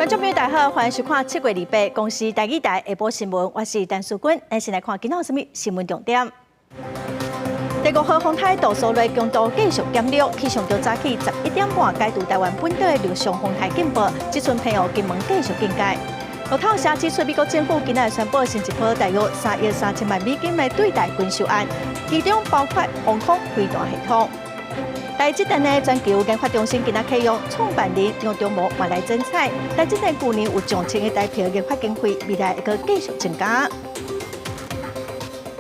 觀眾朋友大家好，歡迎收看7月28公視台語台下晡新聞，我是陳淑君。咱先來看今仔有啥物新聞重點。第五號風颱杜蘇芮強度繼續減弱，氣象局早起11點半解除臺灣本島的陸上風颱警報，這陣澎湖金門繼續警戒。路透社指出，美國政府今仔宣布新一波大約3億3千萬美金的對台軍售案，其中包括防空飛彈系統。台積電的全球研發中心今仔啟用，創辦人張忠謀嘛來剪彩。台積電舊年有上千个台票研發經費，未來會閣繼續增加。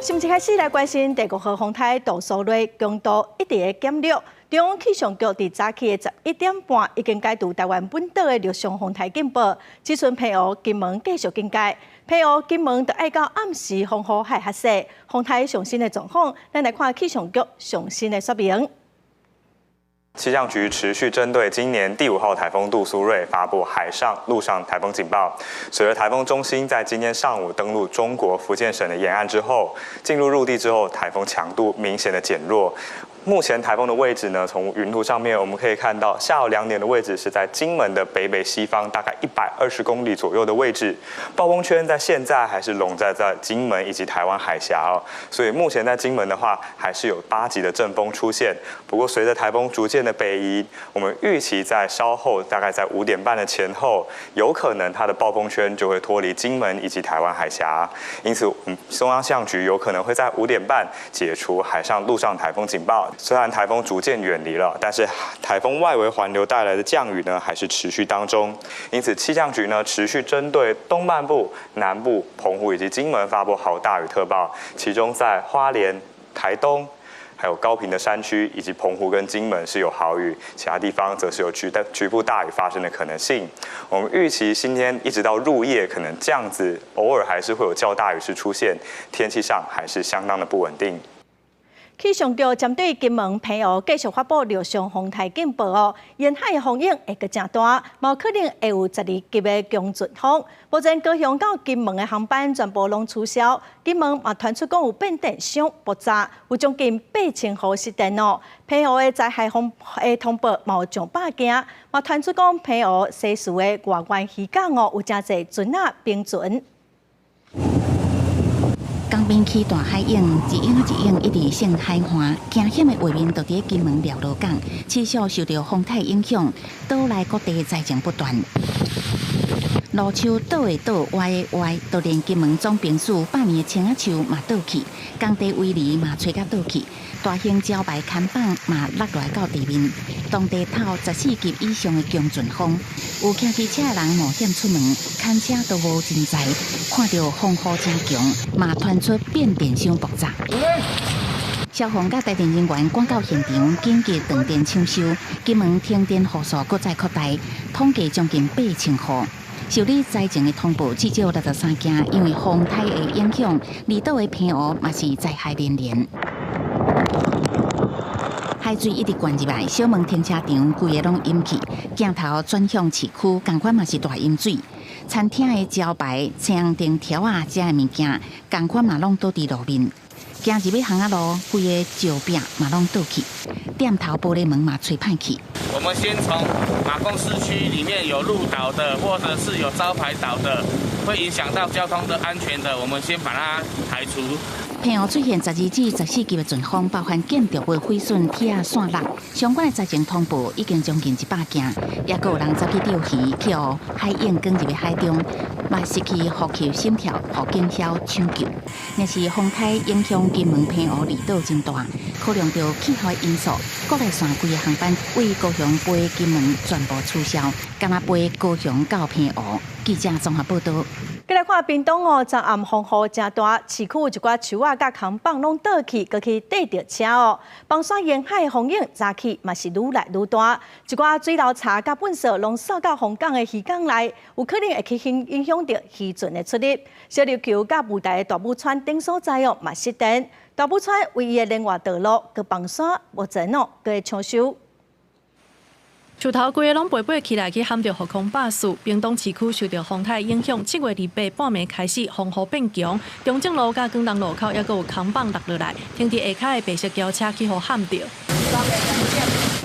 新聞開始來關心第五號風颱杜蘇芮強度一直咧減弱。中央氣象局佇早起的11點半已經解除臺灣本島的陸上風颱警報，這陣澎湖金門繼續警戒。澎湖金門著愛到暗時風雨會較細。風颱上新的狀況，咱來看氣象局上新的說明。氣象局持續針對今年第五號颱風杜蘇芮發布海上、陸上颱風警報。隨著颱風中心在今天上午登陸中國福建省的沿岸之後，進入陸地之後，颱風強度明顯的減弱。目前颱風的位置呢，從雲圖上面我們可以看到，下午2點的位置是在金門的北北西方，大概120公里左右的位置。暴風圈在現在還是籠罩在金門以及台灣海峽哦，所以目前在金門的話，還是有8級的陣風出現。不過隨着颱風逐漸的北移，我們預期在稍後大概在5點半的前後，有可能它的暴風圈就會脫離金門以及台灣海峽。因此，中央氣象局有可能會在5點半解除海上、陸上颱風警報。雖然颱風逐漸遠離了，但是颱風外圍環流帶來的降雨呢，還是持續當中。因此，氣象局呢持續針對東半部、南部、澎湖以及金門發布豪大雨特報，其中在花蓮、台東，還有高屏的山區以及澎湖跟金門是有豪雨，其他地方則是有局部大雨發生的可能性。我們預期今天一直到入夜，可能這樣子偶爾還是會有較大雨勢出現，天氣上還是相當的不穩定。氣象局針對金門、澎湖繼續發布陸上風颱警報哦，沿海的風湧會閣誠大，嘛可能會有12級的強陣風。目前高雄到金門的航班全部攏取消，金門嘛傳出講有變電箱爆炸，有將近8000戶失電哦。澎湖的災害風的通報嘛有上百件，嘛傳出講澎湖西嶼的外灣漁港哦，有誠濟船仔冰船。江邊起大海湧，一湧一湧一直升海岸，驚險的畫面就佇金門寮囉港，持續受著風颱影響，島內各地災情不斷。路樹倒的倒，歪的歪，就連金門總兵署百年的青仔樹嘛倒去，工地圍籬嘛吹甲倒去，大型招牌看板嘛落來到地面。當地透14級以上的強陣風，有騎機車的人冒險出門，牽車都無真在，看著風雨真強，嘛傳出變電箱爆炸。消防佮台電人員趕到現場，緊急斷電搶修，金門停電戶數閣再擴大，統計將近8000戶。受理災情的通報至少63件，因為風颱的影響，離島的澎湖嘛是災害連連。海水一直灌入來，小門停車場規个攏淹去，鏡頭轉向市區，仝款嘛是大淹水。餐廳的招牌、青燈條仔遮的物件，仝款嘛攏倒佇路面。行入去巷仔路，規个石壁嘛攏倒去，店頭玻璃門嘛吹歹去。我們先從馬公市區裡面有路倒的，或者是有招牌倒的，會影響到交通的安全的，我們先把它排除。澎湖出現12至14級的陣風，包含建築物毀損、鐵仔線落，相關的災情通報已經將近100件，也閣有人走去釣魚，去予海湧捲入海中，嘛失去呼吸心跳，予警消搶救。若是風颱影響金門、澎湖離島真大，考量著氣候因素，國內線規个航班對高雄飛金門全部取消，干焦飛高雄到澎湖。記者綜合報道。過來看屏東哦，昨暗風雨誠大，市區有一寡樹仔佮扛棒攏倒去，閣去硩著車哦。枋山沿海風湧早起嘛是愈來愈大，一寡水流柴佮糞埽攏掃到風港的漁港內，有可能會去影響著漁船的出入。小琉球佮霧台的大武村等所在哦，嘛失電。大武村唯一的聯外道路閣枋山目前哦，閣咧搶修。樹頭規个攏飛飛起來，去撼著虛空百樹。屏東市區受著風颱影響，7月28半暝開始風雨變強，中正路佮廣東路口猶閣有扛棒落落來，停佇下跤的白色轎車去予撼著。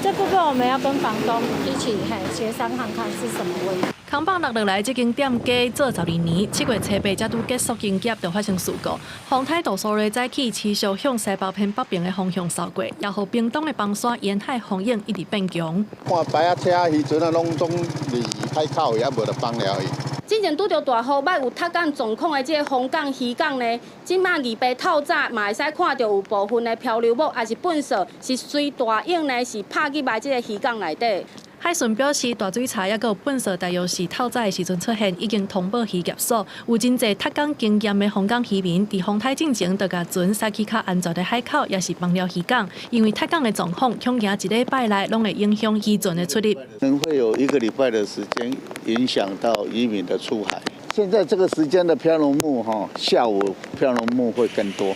這部分我們要跟房東一起協商看看是什麼問題。扛棒落落來，這間店家做12年，7月初8才拄結束營業，就發生事故。風颱杜蘇芮早起持續向西北偏北邊的方向掃過，也予屏東的崩山沿海風湧一直變強。看排仔車漁船啊，攏總離海口去，啊無就放了去。之前拄著大雨，捌有塌港狀況的這个風港漁港呢，這馬二八透早嘛會使看著有部分的漂流木，抑是糞埽，是隨大湧呢，是拍入來這个漁港內底。海巡表示，大水柴抑閣有糞埽，大約是透早的時陣出現，已經通報漁業所。有真濟踢港經驗的風港漁民，佇風颱進前就共船駛去較安全的海口，抑是枋寮漁港，因為踢港的狀況，恐驚一禮拜內攏會影響漁船的出入。可能會有一個禮拜的時間影響到漁民的出海。現在這個時間的漂流木，哈，下午漂流木會更多。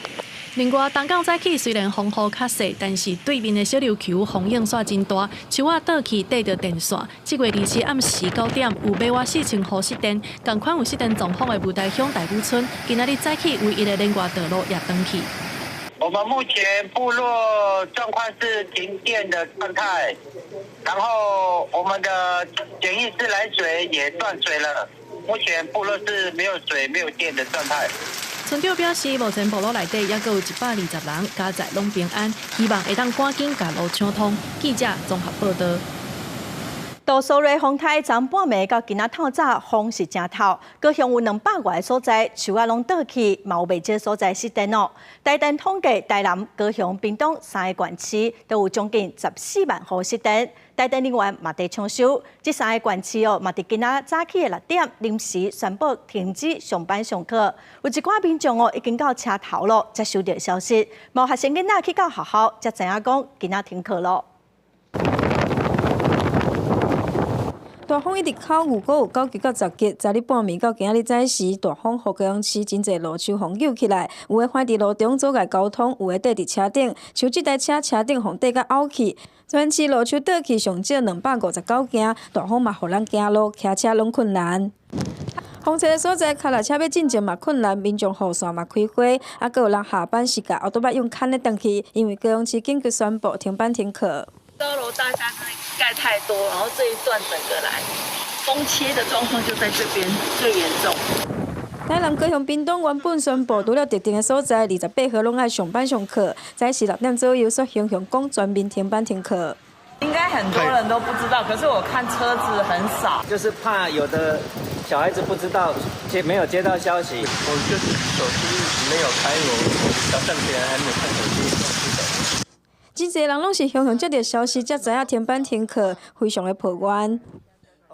另外，東港早起雖然風雨較細，但是對面的小琉球風湧煞真大，樹仔倒去綴著電線。7月27暗時9點，有馬外4000戶失電，仝款有失電狀況的霧台鄉大武村，今仔日早起唯一的聯外道路也斷去。我們目前部落狀況是停電的狀態，然後我們的簡易自來水也斷水了，目前部落是沒有水、沒有電的狀態。村長表示，目前部落內底猶閣有120人，家宅攏平安，希望會當趕緊共路搶通。記者綜合報導。杜蘇芮風颱昨半暝到今仔透早，風是誠透，高雄有200外个所在樹仔攏倒去，嘛有袂少所在失電哦。台電統計，台南、高雄、屏東三个縣市都有將近14萬戶失電。台電人員嘛佇搶修，這三个縣市哦，嘛佇今仔早起的6點臨時宣布停止上班上課。有一寡民眾哦，已經到車頭囉，才收著消息。嘛有學生囡仔去到學校，才知影講今仔停課囉。大風一直口預估有9級到10級，昨日半暝到今仔日早時，大風予高雄市真濟路樹予扭起來，有的橫佇路中阻礙交通，有的綴佇車頂，像這台車車頂予綴甲拗去。全市路樹倒去上少259件，大風嘛予人行路、騎車攏困難。風車的所在，跤踏車欲進前嘛困難，民眾雨傘嘛開花，啊，閣有人下班時共後拄擺用牽的轉去，因為高雄市緊急宣布停班停課。高樓大廈真的蓋太多，然後這一段整個來風切的狀況就在這邊最嚴重。台南、高雄、屏東原本宣布，除了特定的所在，28號攏愛上班上課。早時6點左右，煞雄雄講全面停班停課。應該很多人都不知道，可是我看車子很少，就是怕有的小孩子不知道接沒有接到消息。我就是手機沒有開，我早上起來還沒看手機。真濟人攏是雄雄接著消息，才知影停班停課，非常的抱怨。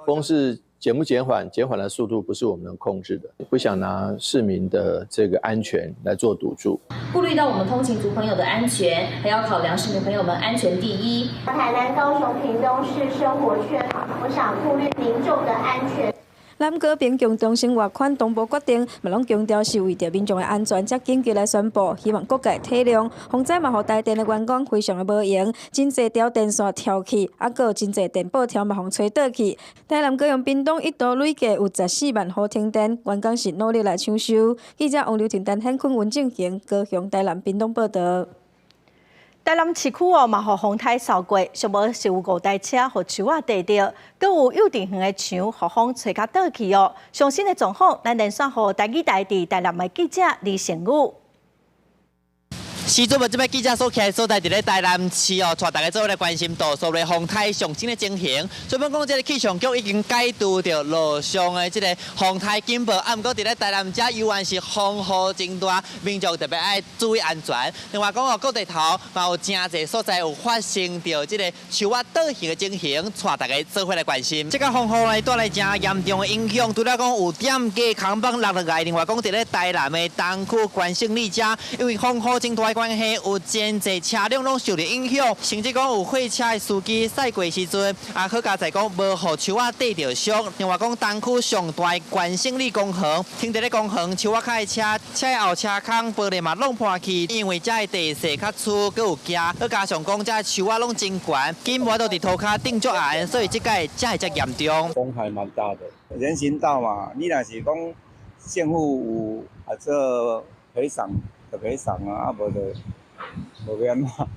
風勢減不減緩，減緩的速度不是我們能控制的，不想拿市民的這個安全來做賭注。顧慮到我們通勤族朋友的安全，還要考量市民朋友們安全第一。台南、高雄、屏東市生活圈，我想顧慮民眾的安全。南高屏中生活圈同步決定，嘛攏強調是為著民眾的安全，才緊急來宣布，希望各界體諒。風災嘛，予台電的員工非常的無閒，真濟條電線跳去，啊，閣有真濟電布條嘛，予吹倒去。台南、高雄、屏東一度累計有14萬戶停電，員工是努力來搶修。記者王劉婷、陳顯坤、溫正賢，高雄、台南、屏東報導。台南市區哦，嘛予風颱掃過，上無是有五台車予樹仔綴著，閣有幼稚園的牆予風吹甲倒去哦。上新的狀況，咱連線予台語台佇台南的記者李成宇。時陣嘛，這擺記者所徛的所在，佇咧台南市哦，帶大家做伙來關心杜蘇芮風颱上新的情形。雖然講這个氣象局已經解除著陸上的這个風颱警報，啊，毋過佇咧台南遮猶原是風雨真大，民眾特別愛注意安全。另外講哦，各地頭嘛有誠濟所在有發生著這个樹仔倒去的情形，帶大家做伙來關心。這个風雨呢帶來誠嚴重的影響，除了講有店家扛棒落落來，另外講佇咧台南的東區關勝里遮，因為風雨真大的關係，有真濟車輛攏受著影響，甚至講有貨車的司機駛過時陣，啊，好佳哉講無予樹仔綴著傷。另外講東區上大的關勝里公園，停佇咧公園樹仔跤的車，車後車空玻璃嘛攏破去，因為遮的地勢較粗，閣有崎，閣加上講遮樹仔攏真懸，緊無都佇塗跤頂足懸，所以這擺才會遮嚴重。風還蠻大的，人行道嘛，你若是講政府有啊做賠償，就賠償啊，啊無就無欲按怎。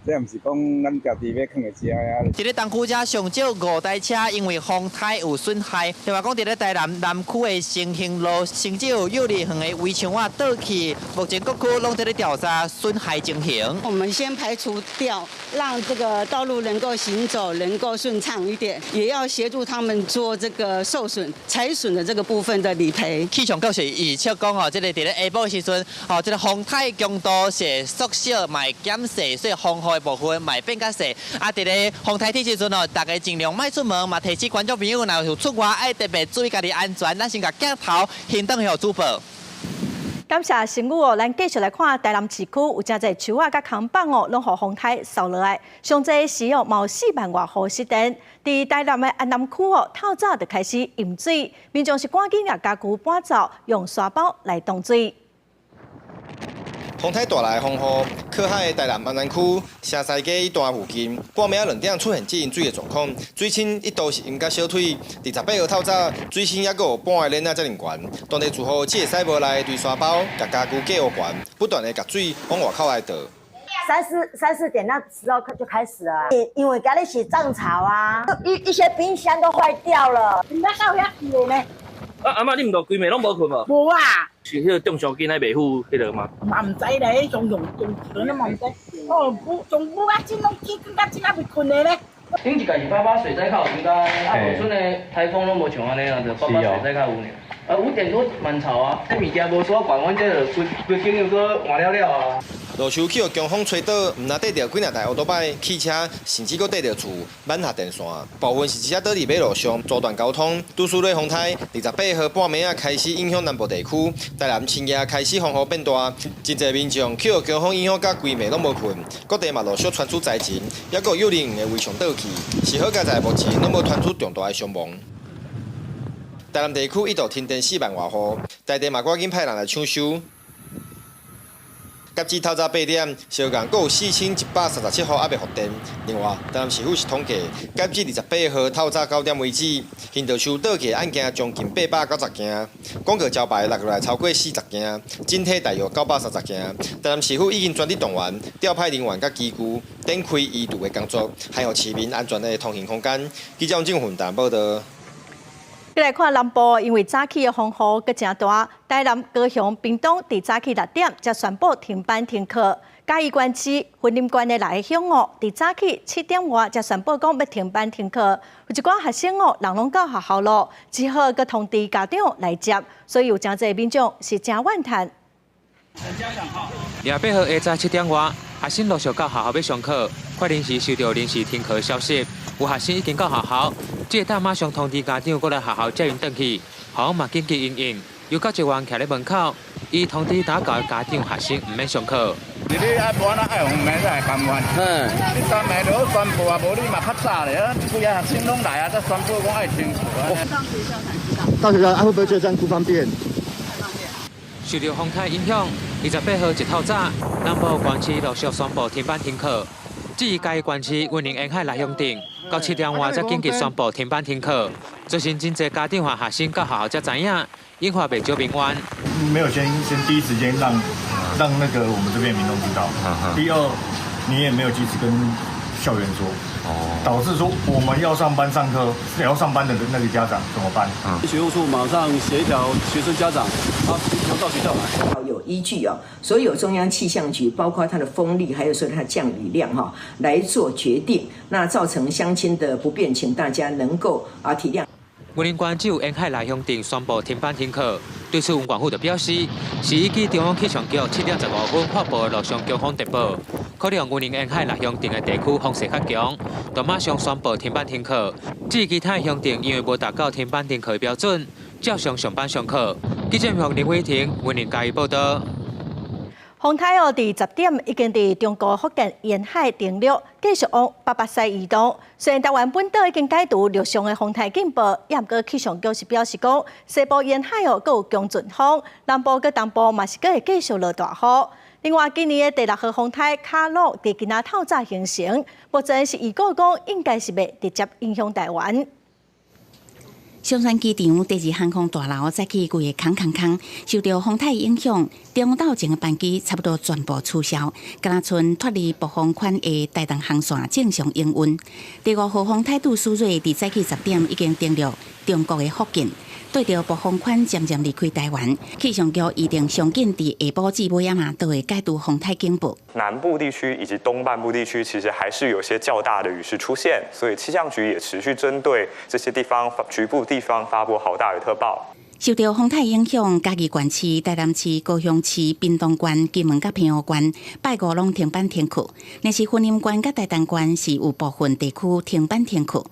這毋是講咱家己欲囥佇遮啊。佇咧東區遮上少五台車，因為風颱有損害。另外講，佇咧台南南區的新興路，甚至有幼兒園的圍牆仔倒去，目前各區攏佇咧調查損害情形。我們先排除掉，讓這個道路能夠行走，能夠順暢一點，也要協助他們做這個受損、財損的這個部分的理賠。氣象局是預測講吼，這個佇咧下晡時陣，吼，這個風颱強度是縮小，嘛會減細，所以風雨的部分嘛會變較細。啊，佇咧風颱天時陣哦，大家盡量莫出門，嘛提醒觀眾朋友，若有出外愛特別注意家己安全。咱先共鏡頭還轉予主播。感謝新宇哦，咱繼續來看台南市區有誠濟樹仔佮扛棒哦，攏予風颱掃落來。上濟時哦，嘛有4萬外戶失電。佇台南的安南區哦，透早就開始淹水，民眾是趕緊共家具搬走，用沙包來擋水。風颱帶來風雨，靠海的台南安南區城西街一段附近，半暝仔2點出現這淹水的狀況，水深一度是淹到小腿。28號透早，水深猶閣有半个臉仔遮爾懸。當地住戶只會使無奈對沙包共家具架予懸，不斷的共水往外口來倒。三四點那時候就開始了，因為今日是漲潮啊，一些冰箱都壞掉了。毋捌到遐久呢。啊，阿嬤，你毋著規暝攏無睏無？無啊。是彼個中小囡仔袂赴彼個嗎？嘛毋知咧，彼種用用錢的嘛毋知。哦，無從母啊，真攏起到這猶未睏的咧。頂一屆是八八水災較有應該，啊，無賰的颱風攏無像按呢啊，就八八水災較有爾。啊，5點多滿潮啊，這物件無所管，阮這就規規間又閣換了了啊。路樹去予強風吹倒，毋但綴著幾若台歐多擺汽車，甚至閣綴著厝，挽下電線。部分是直接倒佇馬路上，阻斷交通。杜蘇芮風颱28號半暝仔開始影響南部地區，台南深夜開始風雨變大，真濟民眾去予強風影響甲規暝攏無睏，各地嘛陸續傳出災情，猶閣有幼兒園的圍牆倒去，是好佳哉目前攏無傳出重大的傷亡。台南地區一度停電4萬外戶，台電嘛趕緊派人來搶修。截至透早8點，小港閣有4137戶猶未復電。另外，台南市府是統計，截至28號透早9點為止，行道樹倒去的案件將近890件，廣告招牌落落來超過40件，整體大約930件。台南市府已經全體動員，調派人員佮機具，展開移除的工作，還予市民安全的通行空間。記者王正雲台南報導。再來看南部，因為早起的風雨閣誠大，台南、高雄、屏東佇早起6點才宣布停班停課。嘉義縣市、雲林縣的六個鄉哦，佇早起7點外才宣布講欲停班停課。有一寡學生哦，人攏到學校咯，只好閣通知家長來接，所以有誠濟民眾是誠怨嘆。28號下晝7點外，學生陸續到學校欲上課，快臨時收到臨時停課消息，有學生已經到學校，這下馬上通知家長過來學校接𪜶轉去，學校嘛緊急因應，有教職員徛咧門口，伊通知打到家長學生毋免上課。你愛無按怎愛予明才會甘願。嗯。你昨暝就好宣布啊，無你嘛較早咧，啊，規个學生攏來啊，才宣布講愛停課。到學校才知道。到學校啊，會不會覺得這樣不方便？受著風颱影響，28號一透早，南部縣市陸續宣布停班停課。至於嘉義縣市雲林沿海六鄉鎮，到7點外才緊急宣布停班停課。造成真濟家長和學生到學校才知影，引發袂少民怨。沒有先第一時間讓那個我們這邊民眾知道。第二，你也沒有及時跟校園說，導致說我們要上班上課，也要上班的那個家長怎麼辦？學務處馬上協調學生家長，他要到學校來。有依據哦，所有中央氣象局包括它的風力，還有說它的降雨量哈，來做決定。那造成鄉親的不便，請大家能夠啊體諒。雲林縣只有沿海六鄉鎮宣布停班停課，對此雲縣府就表示，是依據中央氣象局7點15分發布的陸上強風電報，可能雲林沿海六鄉鎮的地區風勢較強，就馬上宣布停班停課。至於其他鄉鎮，因為無達到停班停課的標準，照常上班上課。記者林偉婷，雲林嘉義報導。風颱哦，佇10點已經佇中國福建沿海登陸，繼續往北北西移動。雖然台灣本島已經解除陸上的風颱警報，也毋過氣象局是表示講，西部沿海哦，閣有強陣風，南部佮東部嘛是閣會繼續落大雨。另外，今年的第六號風颱卡努佇今仔透早形成，目前是預估講應該是袂直接影響台灣。松山機場第二航空大樓早起規个空空空，受著風颱影響，中晝前的班機差不多全部取消，敢若賰脫離暴風圈的台東航線正常營運。第五號風颱杜蘇芮佇早起10點已經登陸中國的福建，綴著暴風圈漸漸離開台灣。氣象局預定上緊佇下晡至尾仔嘛，都會解除風颱警報。南部地區以及東半部地區其實還是有些較大的雨勢出現，所以氣象局也持續針對這些地方局部地方發布豪大雨特報。受著風颱影響，嘉義縣市、台南市、高雄市、屏東縣、金門佮澎湖縣，拜五攏停班停課。若是雲林縣佮台東縣是有部分地區停班停課。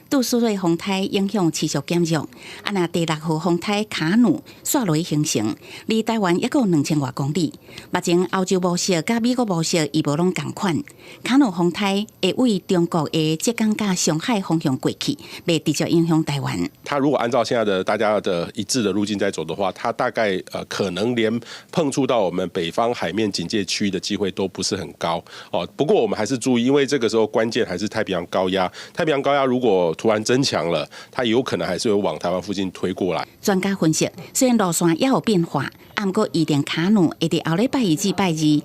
杜蘇芮風颱影響持續減弱，啊若第六號風颱卡努煞落去形成，離台灣猶閣有2000外公里。目前歐洲模式佮美國模式伊無攏仝款。卡努風颱會為中國的浙江佮上海方向過去，袂直接影響台灣。它如果按照現在的大家的一致的路徑在走的話，它大概可能連碰觸到我們北方海面警戒區的機會都不是很高哦。不過我們還是注意，因為這個時候關鍵還是太平洋高壓。太平洋高壓如果突然增強了，它有可能還是會往台灣附近推過來。專家分析，雖然路線猶有變化，毋過預定卡努會佇後禮拜一至拜二，倚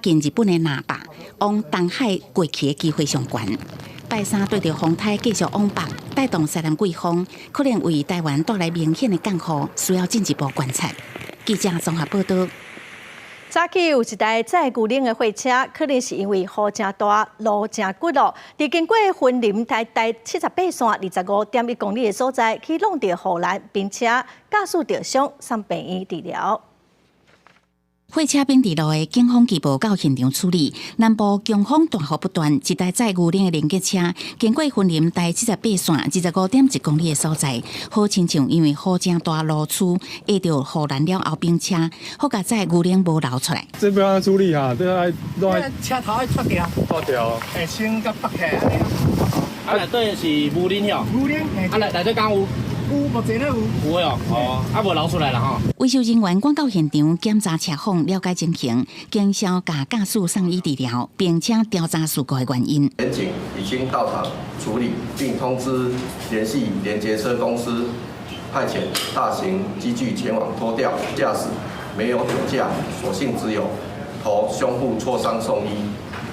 近日本的那霸，往東海過去的機會上懸。拜三綴著風颱繼續往北，帶動西南季風，可能為台灣帶來明顯的降雨，需要進一步觀察。記者綜合報道。早起有一台載牛奶的貨車，可能是因為雨誠大，路誠骨咯。佇經過雲林台台78線25.1公里的所在，去挵著護欄，並且駕駛著傷，送病院治療。貨車反佇路的警方拘捕到現場處理。南部強風大雨不斷，一台載牛奶的聯結車經過雲林台78線25.1公里的所在，好親像因為雨誠大路區壓著護欄了後反車，好佳哉牛奶無流出來。這欲按怎處理啊？這愛攏愛車頭愛拆掉，拆掉，下先佮拔起來。啊，內底是牛奶哦。牛奶。啊，內底敢有？有，目前咧有。有的哦，哦，啊無流出來啦吼。維修人員趕到現場檢查車況，了解情形，經銷共駕駛送醫治療，並且調查事故的原因。檢警已經到場處理，並通知聯繫連結車公司，派遣大型機具前往拖吊。駕駛沒有酒駕，所幸只有頭胸部挫傷送醫。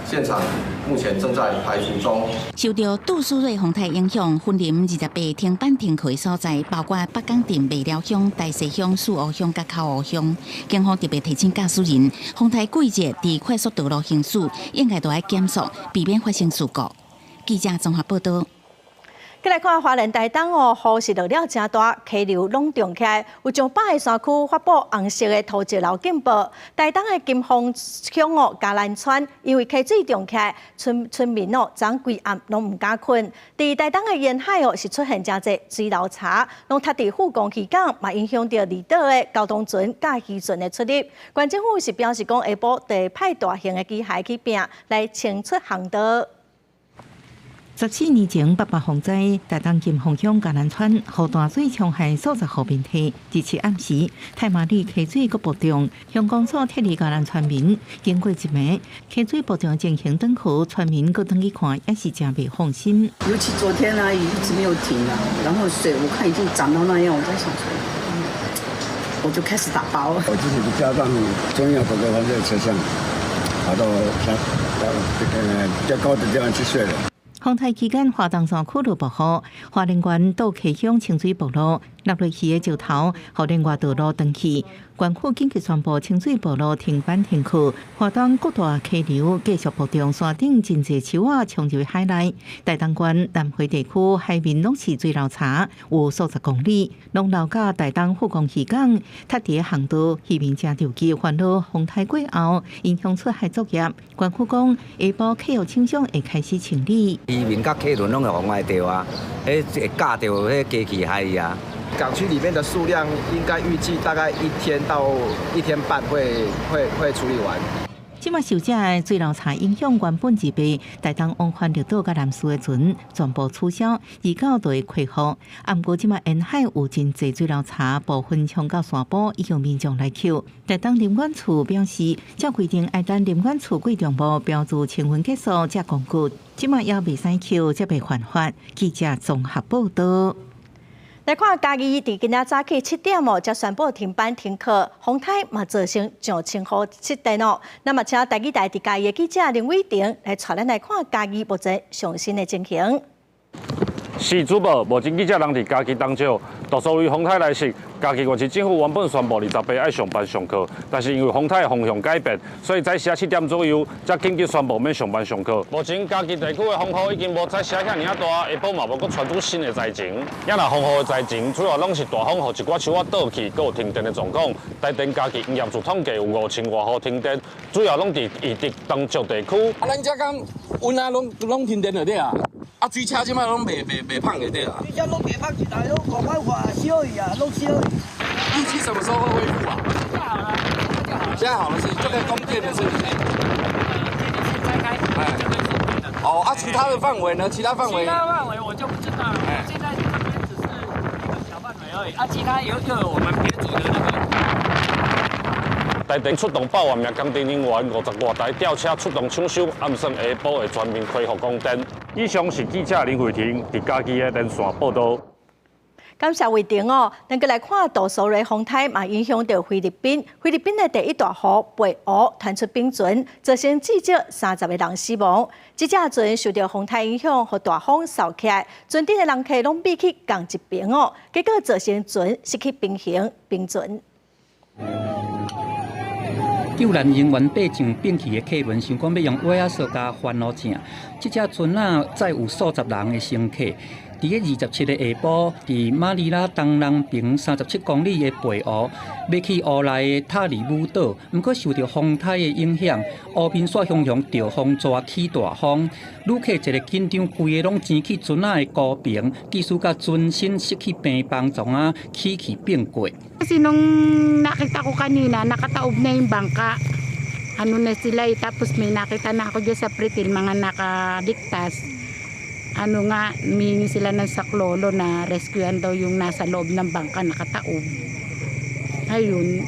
現場目前正在排除中。受著杜蘇芮風颱影響，雲林28停班停課的所在，包括北港鎮、麥寮鄉、大溪鄉、四湖鄉佮口湖鄉。警方特別提醒駕駛人，風颱季節佇快速道路行駛，應該都愛減速，避免發生事故。記者綜合報道。過來看花蓮台東哦，雨是落了誠大，溪流攏漲起來，有上百个山區發布紅色的土石流警報。台東的金峰鄉哦，嘉蘭村因為溪水漲起來，村民哦，昨規暗攏毋敢睏。佇台東的沿海哦，是出現誠濟水流柴，攏塞佇富岡漁港，嘛影響著離島的交通船佮漁船的出入。縣政府是表示講，下晡會派大型的機械去拚來清出航道。14年前八八風災，台東金峰鄉嘉蘭村雨大水沖害數十戶民宅。這次暗時，太麻里溪水閣暴漲，鄉公所撤離嘉蘭村民。經過一暝，溪水暴漲情形轉好，村民閣轉去看，也是誠袂放心。尤其昨天呢，雨一直沒有停啊，然後水我看已經漲到那樣，我在想說，我就開始打包。我自己的家當重要的都放在車上，跑到到這個比較高的地方去睡了。風颱期間，花東山區落暴雨，花蓮縣倒溪鄉清水暴露，落落去的石頭，予連外道路斷去。縣府緊急宣布清水暴露停班停課。花東各大溪流繼續暴漲，山頂真濟樹仔衝入海內。台東縣南迴地區海面攏是水流柴，有數十公里，攏流到台東富岡漁港，塞佇航道，漁民誠著急煩惱。風颱過後，影響出海作業。縣府講，下晡客運廠商會開始清理。漁民佮客輪攏會妨礙著啊，彼會咬著彼機器害啊。港區裡面的數量應該預計大概一天到一天半會處理完。這馬受這个水流柴影響，原本預備台東往返綠島佮南勢的船全部取消，29就會恢復。啊，毋過這馬沿海有真濟水流柴部分衝到山坡，已經民眾來抾。台東林管處表示，照規定愛等林管處貴重部標註清運結束才公告，這馬猶袂使抾，才袂犯法。記者綜合報道。來看嘉義佇今仔早起7點哦，才宣布停班停課，風颱嘛造成上千戶失電哦。那麼請台語台佇嘉義的記者林偉婷來帶咱來看嘉義目前上新的情形。是主播，目前記者人佇嘉義東石，杜蘇芮風颱來襲，嘉義縣市政府原本宣布28愛上班上課，但是因為風颱的方向改變，所以早時7點左右才緊急宣布免上班上課。目前嘉義地區的風雨已經無早時遐爾仔大，下晡嘛無閣傳出新的災情。也若風雨的災情，主要攏是大風予一寡樹仔倒去，閣有停電的狀況。台電嘉義營業處統計有5000外戶停電，主要攏佇義竹東石地區。啊，咱遮講溫啊，攏攏停電就對啊。啊，水車這擺攏袂袂袂芳的對啊。水車攏袂芳，一台攏五百外小去啊，攏小去。預計什麼時候會恢復啊？現在好了，現在好了是這個供電的是不是？電線拆開，哦，啊，其他的範圍呢？其他範圍？其他範圍我就不知道了。現在這邊只是一個小範圍而已，啊，其他又又有我們別組的那個。台電出動百外名工程人員，50外台吊車出動搶修，暗算下晡會全面恢復供電。以上是記者林慧婷佇嘉義的連線報道。感謝偉婷哦，咱閣來看杜蘇芮風颱嘛，影響著菲律賓。菲律賓的第一大湖貝湖傳出冰船，造成至少30個人死亡。這隻船受著風颱影響，予大風掃起來，船頂的人客攏避去仝一爿哦，結果造成船失去平衡，冰船。救難人員爬上變去的客輪，想講欲用萵仔索共翻路正。這隻船仔載有數十人的乘客，佇个27个下晡，佇馬尼拉東南爿37公里的貝湖，欲去湖內的塔里姆島，毋過受著風颱的影響，湖面煞雄雄著風逝起大風，旅客一个緊張，規个攏擠去船仔的高爿，繼續共船身失去平衡，創啊起去變過。 Kasi nung nakita ko kanina, nakataob na yung bangka. Ano na sila eh, tapos may nakita na ako dyan sa pretil, mga nakaligtas. Ano nga, humingi sila ng saklolo na rescuean daw yung nasa loob ng bangka, nakataob. Ayun,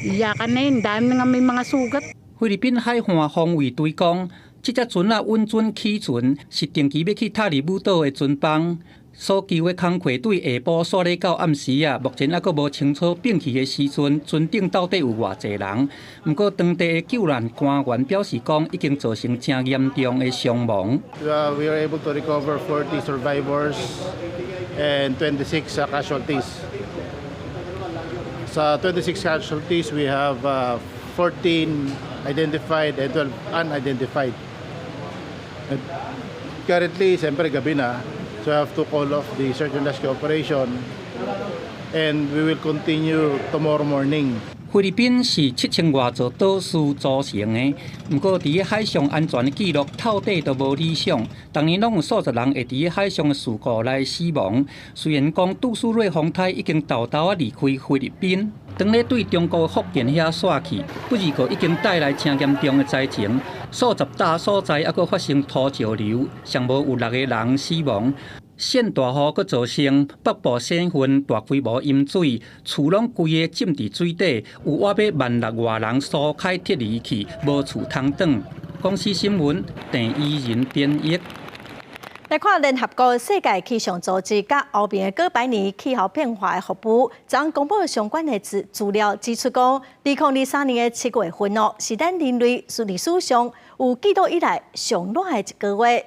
iyakan na yun, dami na nga may mga sugat. 菲律賓海岸防衛隊講，這隻船仔穩準起船，是定期欲去塔里姆島的船班。所求的工課對下晡煞咧到暗時啊，目前猶閣無清楚變去的時陣，船頂到底有偌濟人。毋過當地的救難官員表示講，已經造成誠嚴重的傷亡。 We were able to recover 40 survivors and 26 casualties. Sa 26 casualties, we have 14 identified and 12 unidentified. And currently, siyempre gabi na, so I have to call off the search and rescue operation and we will continue tomorrow morning. 菲律賓是7000外座島嶼組成的，毋過佇咧海上安全的記錄透底都無理想，逐年攏有數十人會佇咧海上的事故來死亡。雖然講杜蘇芮風颱已經沓沓仔離開菲律賓，當咧對中國福建遐煞去，不過已經帶來誠嚴重的災情，數十搭所在猶閣發生土石流，上無有六個人死亡。縣大雨閣造成北部省份大規模淹水，厝攏規个浸佇水底，有倚欲1.6萬外人疏開撤離去，無厝通轉。公視新聞鄭伊仁編譯。來看聯合國世界氣象組織佮歐盟的哥白尼氣候變化的服務，昨昏公布相關的資資料，指出講，2023年的7月份哦，是咱人類歷史上有記錄以來上熱的一個月。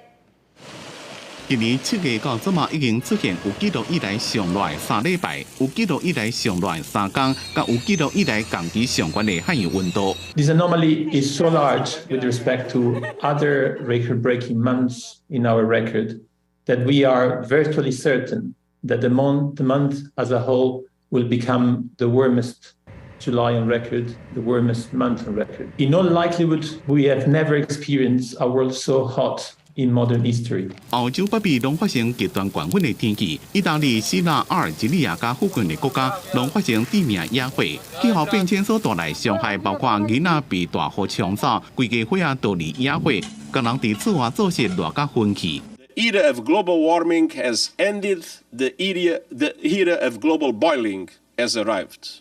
今年7月到這馬已經出現有記錄以來上熱的3禮拜，有記錄以來上熱的3工，佮有記錄以來同期上懸的海洋溫度。 This anomaly is so large with respect to other record-breaking months in our record that we are virtually certain that the month as a whole will become the warmest July on record, the warmest month on record. In all likelihood, we have never experienced a world so hot in modern history. 歐洲北邊攏發生極端高溫的天氣，意大利、希臘、阿爾及利亞佮附近的國家攏發生致命野火。氣候變遷所帶來傷害，包括囡仔被大雨沖走、規家伙仔逃離野火，工人佇厝外做事熱甲昏去。 The era of global warming has ended. The era of global boiling has arrived.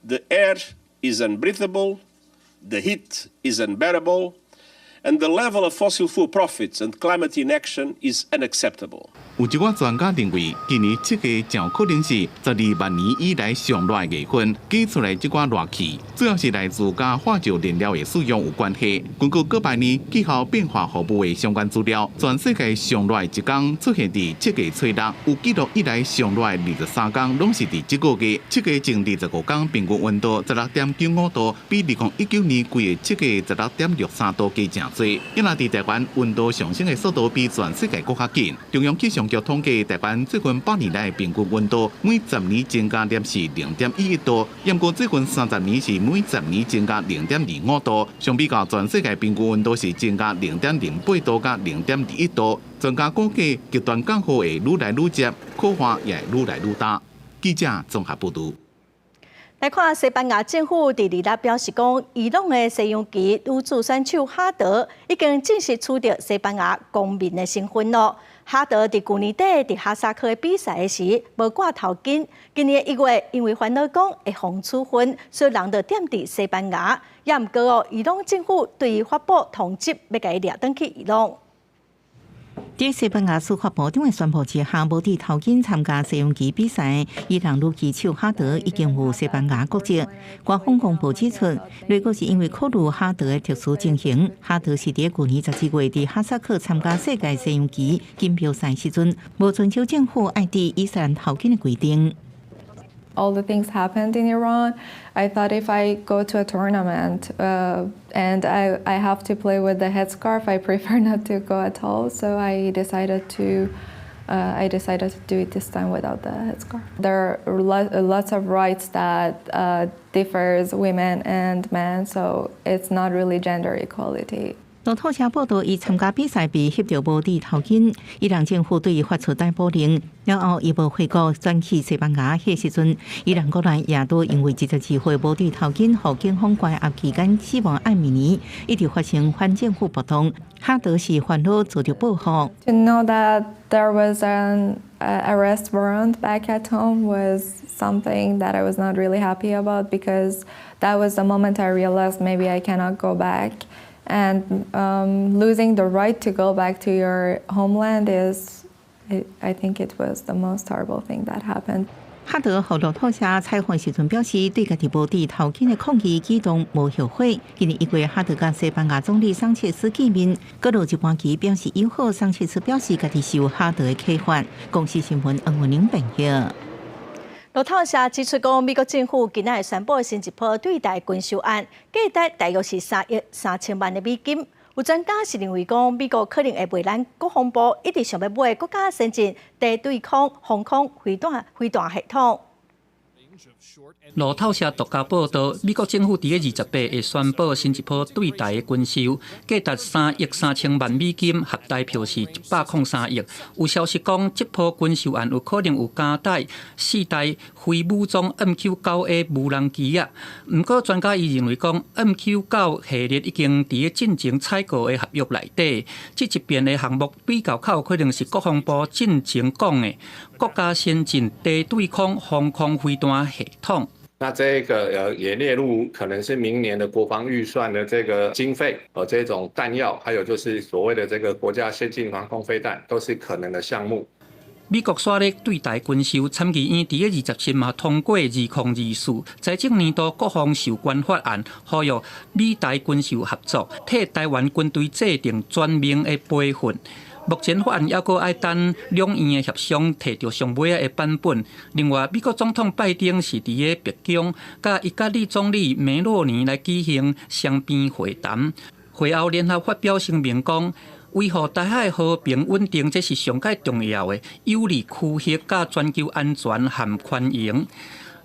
The air is unbreathable, the heat is unbearable, and the level of fossil fuel profits and climate inaction is unacceptable. 有一寡專家認為，今年7月誠可能是12萬年以來上熱的月份，計出來這寡熱氣，主要是來自佮化石燃料的使用有關係。根據過百年氣候變化服務的相關資料，全世界上熱的一天出現佇7月初六，有記錄以來上熱的23天攏是佇這個月。7月前25天平均溫度16.95度，比2019年規個7月16.63度加誠濟。因為佇台灣溫度上升的速度比全世界閣較緊。中央氣象局統計，台灣最近100年來平均溫度每十年增加攝氏0.11度，毋過最近30年是每十年增加0.25度。相比較全世界平均溫度是增加0.08度佮0.21度。專家估計，極端降雨會愈來愈捷，苦旱也會愈來愈焦。記者綜合報導。來看西班牙政府佇二六表示講，伊朗的西洋棋女子選手哈德已經正式取得西班牙公民的身份囉。哈德佇舊年底佇哈薩克的比賽時無掛頭巾，今年1月因為煩惱講會予處分，所以人就踮佇西班牙。也毋過哦，伊朗政府對伊發布通緝，欲共伊掠轉去伊朗。佇西班牙司法部長的宣布之下，無戴頭巾參加西洋棋比賽，伊朗女棋手哈德已經有西班牙國籍。官方公布指出，如果是因為考慮哈德的特殊情形，哈德是佇舊年12月佇哈薩克參加世界西洋棋錦標賽時陣，無遵守政府愛戴伊斯蘭頭巾的規定。 All the things happened in Iran. I thought if I go to a tournament and I have to play with the headscarf, I prefer not to go at all. So I decided to do it this time without the headscarf. There are lots of rights that differs women and men, so it's not really gender equality. 路透社報導，伊參加比賽被翕著無戴頭巾，伊朗政府對伊發出逮捕令，了後伊無回國，轉去西班牙。彼時陣，伊朗國內也都因為22歲無戴頭巾，予警方關押期間死亡艾米尼，一直發生反政府暴動。哈德是煩惱遭著報復。 To know that there was an arrest warrant back at home was something that I was not really happy about because that was the moment I realized maybe I cannot go back. And losing the right to go back to your homeland is, I think it was the most horrible thing that happened. 哈德予路透社採訪時陣表示，對家己無戴頭巾的抗議舉動無後悔。今年1月，哈德佮西班牙總理桑切斯見面，閣落一盤棋表示友好。桑切斯表示，家己受哈德的啟發。公視新聞黃文玲編譯。路透社指出，講美國政府今仔日宣布新一波對台軍售案，價值大約是3億3千萬的美金。有專家是認為講，美國可能會賣咱國防部一直想欲買國家先進地對空防空飛彈系統。路透社獨家報導，美國政府佇28會宣布新一波對台的軍售，價值3億3千萬美金，合台票是103億。有消息講，這波軍售案有可能有加載四台非武裝 MQ-9A 無人機仔。毋過專家伊認為講，MQ-9系列已經佇進前採購的合約內底，這一邊的項目比較較有可能是國防部進前講的國家先進地對空防空飛彈系統。那這個也列入可能是明年的國防預算的這個經費，這種彈藥，還有就是所謂的這個國家先進防空飛彈，都是可能的項目。美國煞咧對台軍售，參議院佇27嘛通過2024財政年度國防授權法案，呼籲美台軍售合作，替台灣軍隊制定全面的培訓。目前法案猶閣愛等兩院的協商，提著上尾仔的版本。另外，美國總統拜登是佇咧白宮，佮意大利總理梅洛尼來舉行雙邊會談，會後聯合發表聲明講，維護台海和平穩定，這是上蓋重要的，有利區域佮全球安全和繁榮。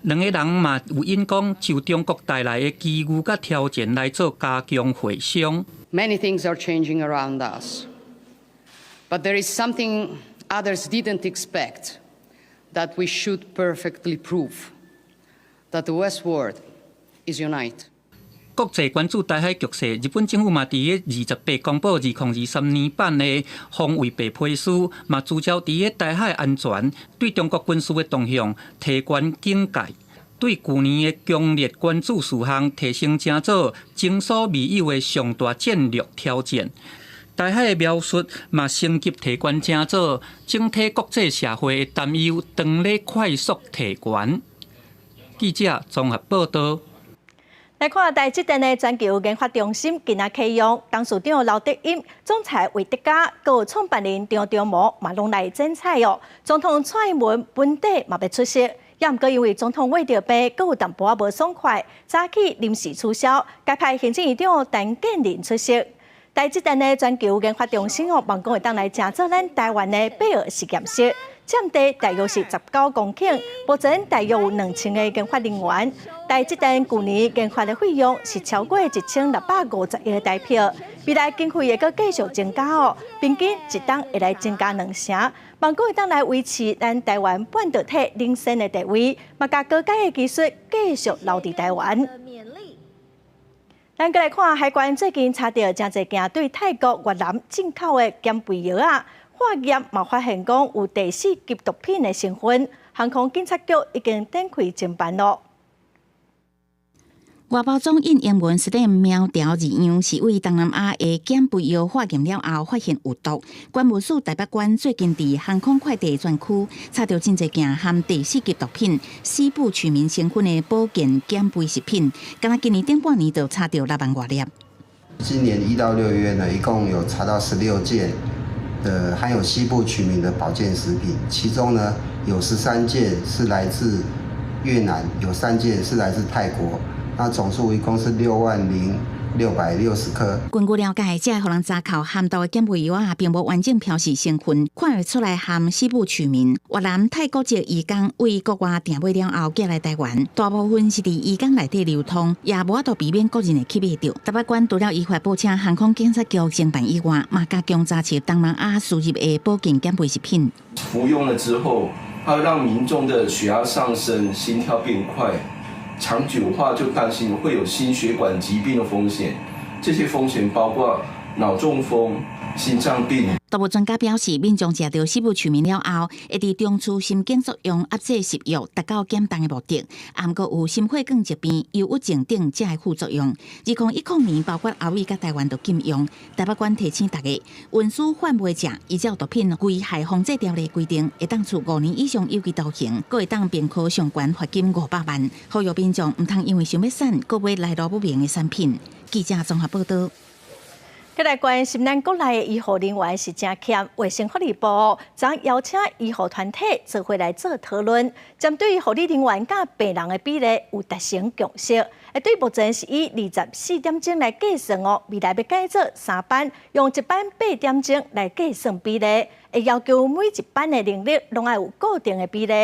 兩个人嘛有引講，就中國帶來的機遇佮挑戰來做加強會商。 Many things are changing around us. But there is something others didn't expect that we should perfectly prove that the West world is united. 國際關注台海局勢，日本政府嘛佇咧28公布2023年版的防衛白皮書，嘛聚焦佇咧台海安全，對中國軍事的動向提懸警戒，對舊年的強烈關注事項提升成做前所未有的上大戰略挑戰。台海的描述嘛升級提懸誠早，整體國際社會的擔憂當咧快速提懸。記者綜合報道。來看台積電的全球研發中心今仔啟用，董事長劉德音、總裁魏哲家、閣有創辦人張忠謀嘛攏來剪彩哦。總統蔡英文本底嘛欲出席，也毋過因為總統穢著病，閣有淡薄仔無爽快，早起臨時取消，改派行政院長陳建仁出席。台積電的全球研發中心哦，望講會當來成做咱台灣的貝爾實驗室，佔地大約是19公頃，目前大約有2000個研發人員。台積電舊年研發的費用是超過1650億台幣，未來經費會閣繼續增加哦，平均一冬會來增加2成，望講會當來維持咱台灣半導體領先的地位，嘛共高階的技術繼續留佇台灣。咱閣來看海關最近查著誠濟件對泰國、越南進口的減肥藥仔，化驗嘛發現講有第四級毒品的成分，航空警察局已經展開偵辦囉。外包裝印英文是咧苗條字樣，是對東南亞的減肥藥化驗了後發現有毒。關務署台北關最近佇航空快遞專區查著真濟件含第四級毒品、西部曲明成分的保健減肥食品，敢若今年頂半年就查著6萬外粒。今年1到6月呢，一共有查到16件的含有西部曲明的保健食品，其中呢有13件是來自越南，有3件是來自泰國。那總數一共是60,660顆。根據了解，這個予人查扣含毒的減肥藥仔，並無完整標示成分，看會出來含西部曲明。越南、泰國籍移工對國外訂買了後寄來台灣，大部分是佇移工內底流通，也無法度避免個人會去買著。台北關除了依法報請航空警察局偵辦以外，嘛加強查緝東南亞輸入的保健減肥食品。服用了之後，它會讓民眾的血壓上升，心跳變快。長久化就擔心會有心血管疾病的風險，這些風險包括腦中風、心臟病。毒物專家表示，民眾食著西部曲明了後，會佇中樞神經作用壓制食慾，達到減重的目的。毋過有心血管疾病、憂鬱症等這的副作用。2010年，包括歐美佮台灣都禁用。台北關提醒大家，運輸販賣者依照毒品危害防制條例規定，會當處5年以上有期徒刑，閣會當併科上懸罰金500萬。呼籲民眾毋通因為想欲省，閣買來路不明的產品。記者綜合報道。閣來關心咱國內的醫護人員是誠欠，衛生福利部昨邀請醫護團體做伙來做討論，針對護理人員佮病人的比例有達成共識。對目前是以24點鐘來計算哦，未來欲改做三班，用一班8點鐘來計算比例，會要求每一班的人力攏愛有固定的比例。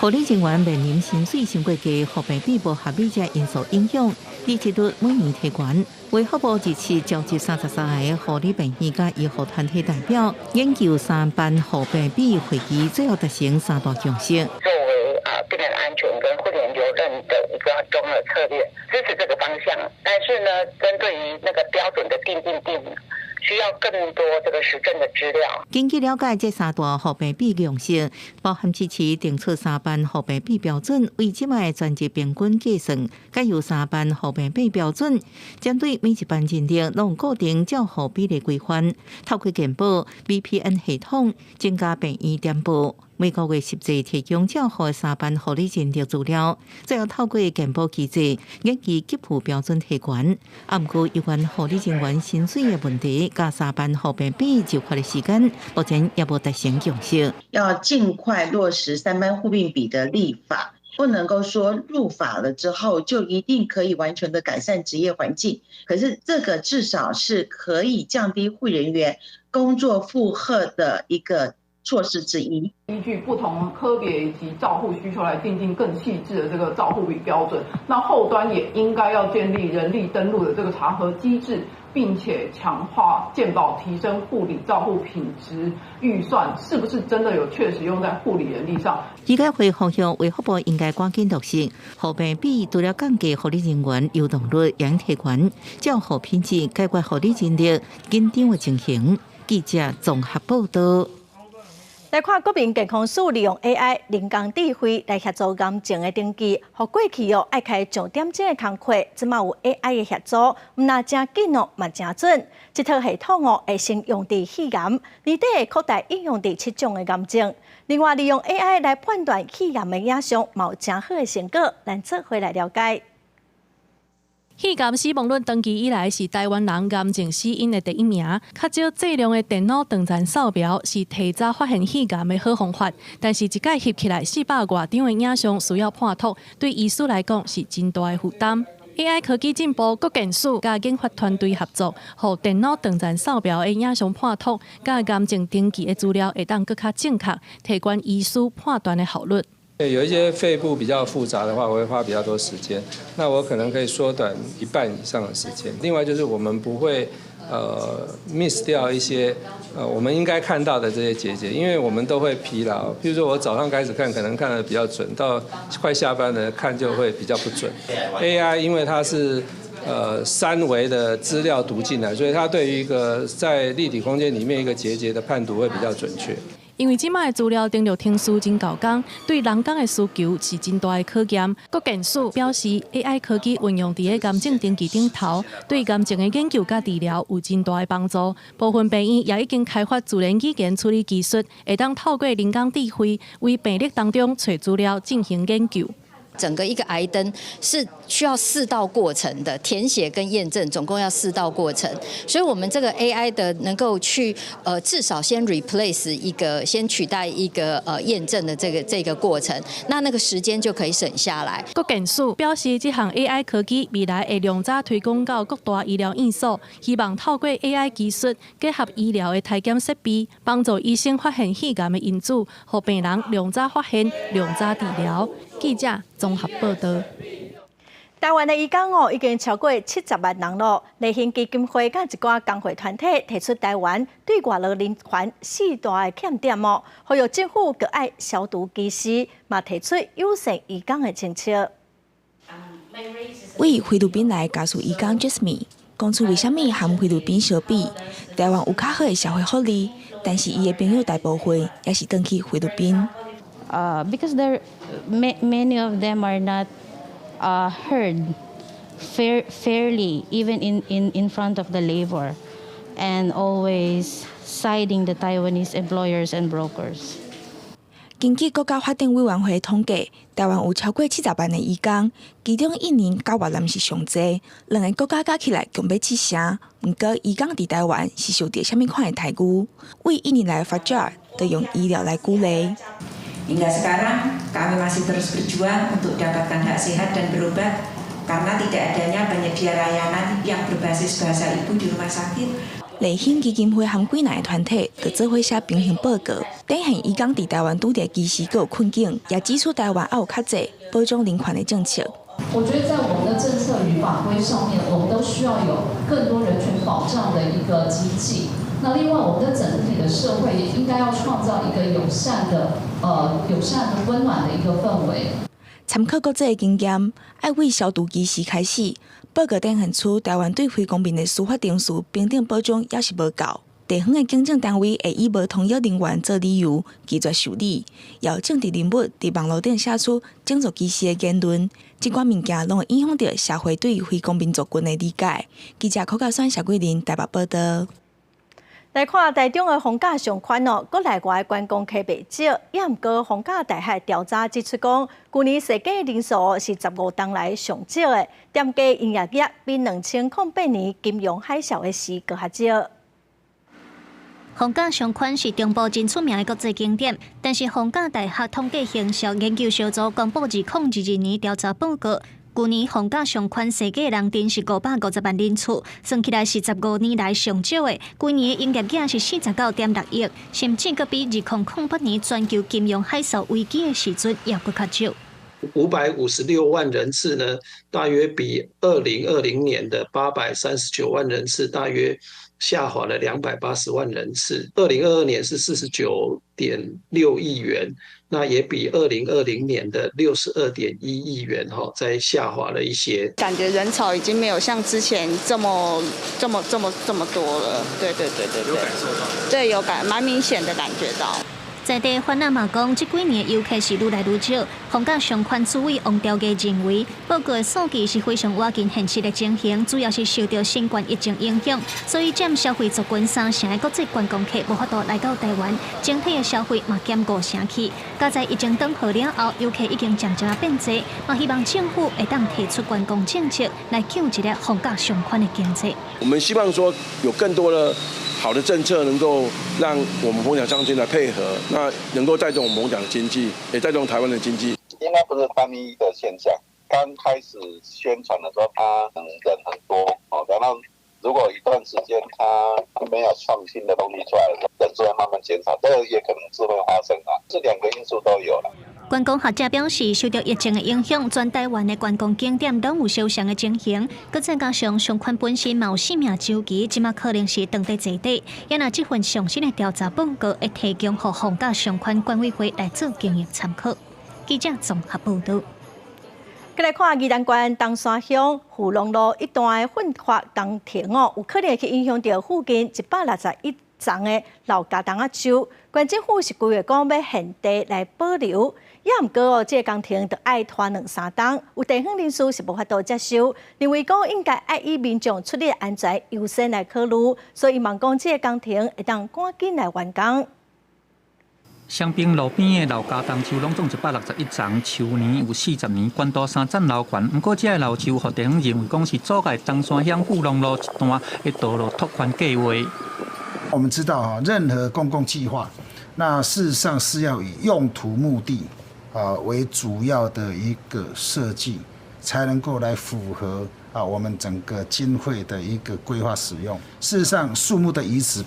護理人員面臨薪水傷過低、護病比無合理這因素影響，離職率每年提懸。衛福部日前召集33個護理病院佮醫護團體代表，研究三班護病比會議，最後達成三大共識。作為啊病人安全跟護理留任的一個重要策略，支持這個方向。但是呢，針對於那個標準的訂定，需要更多這個實證的資料。根據了解，這三大護病比共識，包含支持定出三班護病比標準，為這擺專職平均計算，改由三班護病比標準，針對每一班人力攏固定照護比例規範，透過健保 VPN 系統增加病院點報。每個月實際提供照護三班護理人力資料，最後透過健保機制研究給付標準提懸。啊，毋過有關護理人員薪水的問題，佮三班護病比就法的時間，目前也無達成共識。要盡快落實三班護病比的立法，不能夠說入法了之後就一定可以完全的改善職業環境。可是這個至少是可以降低護理人員工作負荷的一個措施之一。依據不同科別以及照護需求來訂定更細緻的這個照護比標準。那後端也應該要建立人力登錄的這個查核機制，並且強化健保提升護理照護品質預算，是不是真的有確實用在護理人力上？醫改會呼籲衛福部應該趕緊落實護病比，除了降低護理人員流動率，也提懸照護品質，解決護理人力緊張的情形。記者綜合報道。來看國民健康署利用 AI 人工智慧來協助癌症的登記，予過去哦愛開上點鐘的工課，這馬有 AI 的協助，毋但誠緊哦，嘛誠準。這套系統哦會先用佇肺癌，年底會擴大應用佇七種的癌症。另外，利用 AI 來判斷肺癌的影像，嘛有誠好的成果，咱做伙來了解。肺癌死亡率長期以來是台灣人癌症死因的第一名。較少劑量的電腦斷層掃描是提早發現肺癌的好方法，但是一擺翕起來400外張的影像需要判讀，對醫師來講是真大的負擔。AI 科技進步，國健署佮研發團隊合作，予電腦斷層掃描的影像判讀，佮癌症登記的資料會當閣較正確，提懸醫師判斷的效率。有一些肺部比較複雜的話，我會花比較多時間。那我可能可以縮短一半以上的時間。另外就是我們不會miss 掉一些我們應該看到的這些結節，因為我們都會疲勞。譬如說我早上開始看，可能看得比較準，到快下班了看就會比較不準。AI 因為它是三維的資料讀進來，所以它對於一個在立體空間裡面一個結節的判讀會比較準確。因為這馬的資料登錄程序真厚工，對人工的需求是真大的考驗。國健署表示，AI 科技運用佇個癌症登記頂頭，對癌症的研究佮治療有真大的幫助。部分病院也已經開發自然語言處理技術，會當透過人工智慧為病歷當中揣資料進行研究。整個一個癌登是需要四道過程的填寫跟驗證，總共要四道過程。所以，我們這個 AI 的能夠去至少先 replace 一個，先取代一個驗證的這個過程，那個時間就可以省下來。國健署表示，這項 AI 科技未來會量早推廣到各大醫療院所，希望透過 AI 技術結合醫療的篩檢設備，幫助醫生發現肺癌的因子，予病人量早發現、量早治療。記者綜合報道。台灣的移工哦，已經超過70萬人咯。勵馨基金會佮一寡工會團體提出台灣對外勞人權四大的欠點哦，呼籲政府閣愛消除歧視，嘛提出友善移工的政策。為菲律賓來家屬移工 Jasmine 講出為啥物和菲律賓相比，台灣有較好的社會福利，但是伊的朋友大部分也是轉去菲律賓。 Because there many of them are not heard fairly, even in front of the labor, and always siding the Taiwanese employers and brokers. 根據國家發展委員會統計，台灣有超過70萬的移工，其中印尼佮越南是上濟，兩个國家加起來共欲七成。毋過，移工佇台灣是受著啥物款的待遇？為印尼來發展，就用醫療來舉例。 Hingga sekarang kami masih terus berjuang untuk dapatkan hak sehat dan berobat karena tidak adanya penyedia layanan yang berbasis bahasa ibu di rumah sakit. 勵馨基金會和幾若个團體就做伙寫平衡報告，展現移工佇台灣拄著歧視閣有困境，也指出台灣猶有較濟保障人權的政策。我覺得在我們的政策與法規上面，我們都需要有更多人權保障的一個機制。那另外，我們的整體的社會也應該要創造一個友善的、友善的、溫暖的一個氛圍。參考國際的經驗，愛為消除歧視開始。報告展現出台灣對非公民的司法程序平等保障猶是無夠。地方的警政單位會以無通譯人員做理由拒絕受理，也有政治人物佇網路頂寫出種族歧視的言論，這款物件攏會影響著社會對非公民族群的理解。記者柯家選、謝桂林台北報道。來看台中的房價上懸哦，國內外觀光客袂少，也毋過逢甲大學調查指出講，舊年踅街人數是15冬來上少的，店家營業額比2008年金融海嘯的時閣較少。逢甲上懸是中部真出名的國際景點，但是逢甲大學統計行銷研究小組公布2022年調查報告，舊年逢甲上懸踅街人陣是550萬人次，算起來是15年來上少的。舊年的營業額是49.6億，甚至閣比2008年全球金融海嘯危機的時陣猶閣較少。 556萬人次呢，大約比2020年的839萬人次，大約下滑了280萬人次。2022年是49.6億元，那也比2020年的62.1億元哈，再下滑了一些。感覺人潮已經沒有像之前這麼這麼這麼這麼多了。對對對對對。有感受到？對，有感，蠻明顯的感覺到。在地番仔嘛講，這幾年遊客是愈來愈少。逢甲相關主委王兆基認為，報告的數據是非常倚近現實的情形，主要是受著新冠疫情影響，所以佔消費族群三成的國際觀光客無法度來到台灣，整體的消費嘛減五成去。加在疫情轉好了後，遊客已經漸漸變濟，嘛希望政府會當提出觀光政策來救一下逢甲相關的經濟。我們希望說有更多的好的政策能夠讓我們逢甲商圈來配合，那能夠帶動我們逢甲的經濟，也帶動台灣的經濟。應該不是單一的現象。剛開始宣傳的時候，他人很多哦，然後如果一段時間他沒有創新的東西出來，人數會慢慢減少，這個也可能是會發生啊。這兩個因素都有了。觀光學者表示，受著疫情的影響，全台灣的觀光景點攏有相像的情形。閣再加上商圈本身嘛有生命週期，這馬可能是當地坐底。也若這份上新的調查報告會提供予逢甲商圈管委會來做經營參考。記者綜合報導。閣來看宜蘭縣東山鄉富隆路一段的奮發工程哦，有可能會去影響著附近161叢的老茄樁仔樹。縣政府是規劃講欲現地來保留，也毋過哦，這個工程著愛拖兩三冬，有地方人士是無法度接受，認為講應該愛以民眾出入安全優先來考慮，所以望講這個工程會當趕緊來完工。雙爿路邊的老茄樁樹攏總161叢，樹年有40年，懸度三層樓懸。毋過，這个老樹，予地方認為講是阻礙東山鄉富隆路一段的道路拓寬計劃。我們知道啊，任何公共計劃，那事實上是要以用途目的啊為主要的一個設計，才能夠來符合啊我們整個經費的一個規劃使用。事實上，樹木的移植